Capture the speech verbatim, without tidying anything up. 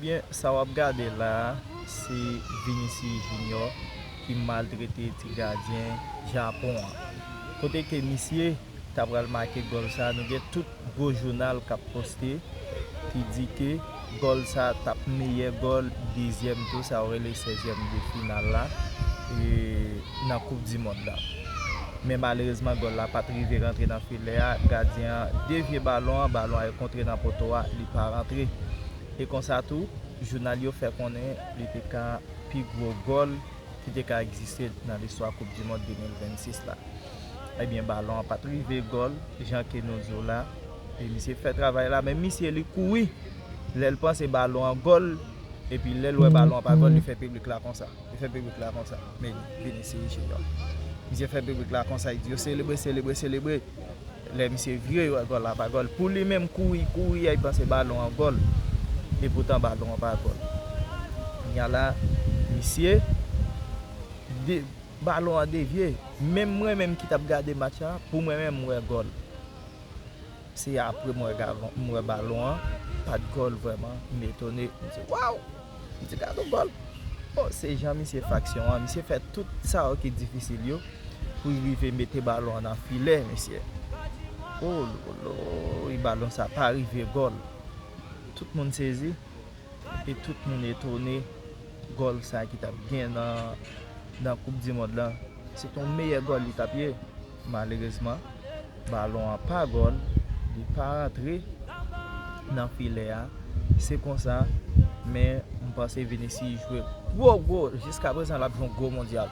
Ebyen, sa w ap gade la a, se Vinicius Junior ki maltrete ti gadyen Japon an. Kote ke misye ta pral make gòl sa a, nou gen tout gwo jounal k ap poste ki di ke gòl sa a t ap meyè gòl dezyèm tou, sa yo rele sèzyèm de final la, e, nan Koup di Mond la. Men malerezman, gòl la pa t rive rantre nan filè a. Gadyen an devye balon an, balon an kontre nan poto a, li pa rantre. E konsa tou, jounal yo fè konnen li te ka pi gwo gòl ki te ka egziste nan listwa Koup di Mond de mil vennsis la. Ebyen, balon an pa t rive gòl, jan ke nou di w la. E misye fè travay la, men misye li kouri. Lè l panse balon an gòl, epi lè l wè balon an pa gòl, li fè piblik la konsa. Li fè piblik la konsa. Men li, Vinicius Junior. Misye fè piblik la konsa, li di yo selebre, selebre, selebre. Lè misye vire, yo wè gòl la pa gòl. Pou li menm, kouri, kouri, a, li panse balon an gòl. E poutan balon an pa gòl. Kounye a la, misye, de, balon an devye. Menm mwen menm ki t ap gade match la, pou mwen menm, m wè gòl. Se apre m wè galon, m wè balon an, pa t gòl vrèman, m etone, m di, "Waw!" M di, "Gade yon gòl." Bon, se jan misye fè aksyon an, misye fè tout sa yo ki difisil yo pou l rive mete balon an nan filè, mesye. O lolo, e balon sa pa rive gòl. Tout moun sezi. E tout moun etone gòl sa ki t ap gen nan, nan Koup di Mond lan. Se t on meyè gòl li t ap ye. Malerezman, balon an pa gòl, li pa rantre nan filè a. Se konsa, men m panse Vinicius jwe gwo, gwo. Jiskaprezan, l ap jwe yon gwo mondyal.